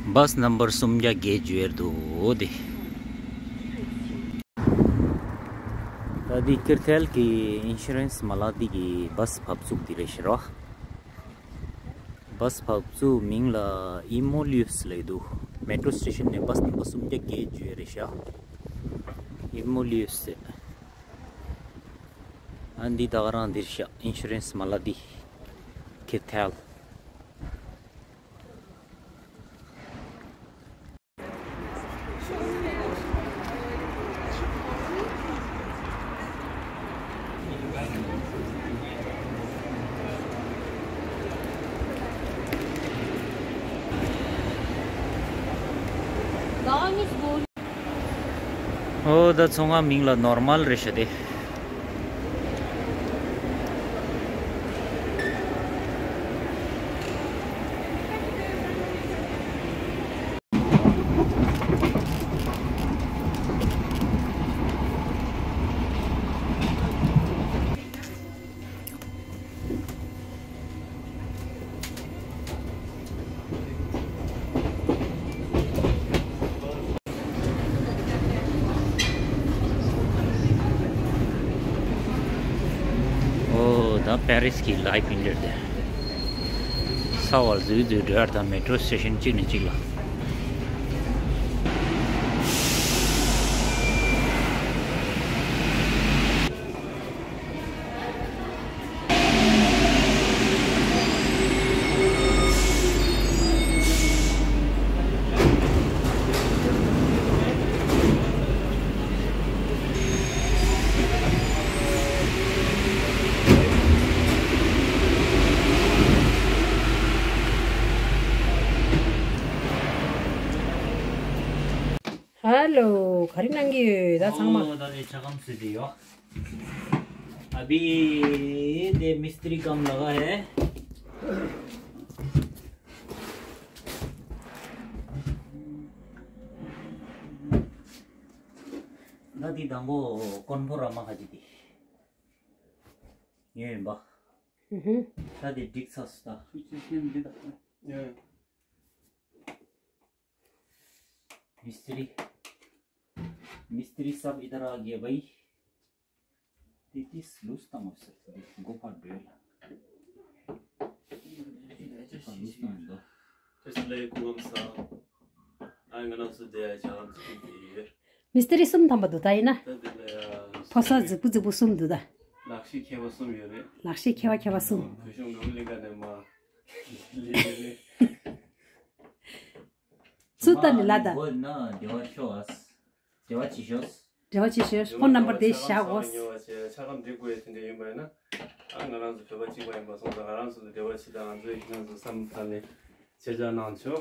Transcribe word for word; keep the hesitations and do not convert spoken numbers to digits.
བྷ་སི་ནམ་བར་སུམ་བརྒྱ་བརྒྱད་བརྒྱད་འདུག་འདི། ད་འདི་ཀིར་ཐལ་གྱི་ཨིན་ཤུ་རན་སི་མ་ལག་འདི་གི་བྷ་སི་བབས་ཚུགས་འདི་རེད་ཤག་ར། བྷ་སི་བབས་ཚུགས་མིང་ལ་ཨི་མོ་ལིའུ་སི་ལབ་འདུག་མེ་ཊོ་སི་ཊེ་ཤན་ནས་བྷ་སི་ནམ་བར་སུམ་བརྒྱ་བརྒྱད་བརྒྱད་རེད་ཤག་ཨི་མོ་ལིའུ་སི། ཨ་འདི་ད་ག་རང་འདིར་ཤག་ཨིན་ཤུ་རན་སི་མ་ལག་འདི་ཀིར་ཐལ། ཨོ་ད་ཚོང་ཁང་མིང་ལ་ནོར་མལ་རེད་ཤག་དེ། ཨོ་ད་པེ་རིས་ཀྱི་ལའིབ་ཨིན་རེད་དེ། ས་བར་འཛུལ་འཛུལ་འགྲོ་ཡ་དང་མེ་ཊོ་སི་ཊེ་ཤན་གཅིག་ནས་གཅིག་ལ། ཧ་ལོ། ག་རེ་གནང་གི་ཡོད་ད་ཚང་མ། ཨོ་ད་དེ་ཆ་གམ་སུ་དེ་ཡོད། अभी ये मिस्त्री काम लगा है। ད་འདི་དང་པོ་དཀོན་པོ་ར་མ་ཁ་ཅིག་དེ་ཡོད་ཡིན་པ། ད་དེ་འགྲིག་ཚར་སོང་ད། मिस्त्री, मिस्त्री साहब इधर आ गए भाई। तीतीस लूज तंग हो सकते हैं, गुफा डेल। लूज तंग दो। इसलिए कुलम सा, आंगन से दे जाम से। མི་སྟེ་རི་གསུམ་ཐམ་པ་འདུག་ད་ཡིན་ན། ཕོ་གསར་རྫིག་པོ་རྫིག་པོ་གསུམ་འདུག་ད། ལག་ཤེས་མཁས་པ་གསུམ་ཡོད་རེད། ལག་ཤེས་མཁས་པ་མཁས་པ་གསུམ། བོད་གཞུང་ནོར་གླིང་ག་ནས་མ་ལས་རེད། ཚུར་ལྟ་ནས་ལ་ད། འབོད་ན་འབྲེལ་བ་ཤོག་ཨ། འབྲེལ་བ་བྱེད་ཤོག་འབྲེལ་བ་བྱེད་ཤོག་ཕོན་ནམ་བར་དེ་བཞག་འོ། ཆ་ཚང་འགྲིག་དགོས་ཡ་དེ་འདྲ་ཡིན་པ་ཡིན་ན། ཨ་ང་རང་ཚོ་བོད་པ་གཅིག་པ་ཡིན་པ་སོང་ཙང་ང་རང་ཚོ་ལ་འབྲེལ་བ་བྱེད་དང་ང་ཚོའི་ཁྱེད་རང་ཚོ་བསམ་ཐག་ནས་ཆེ་ཆ་གནང་ཆོག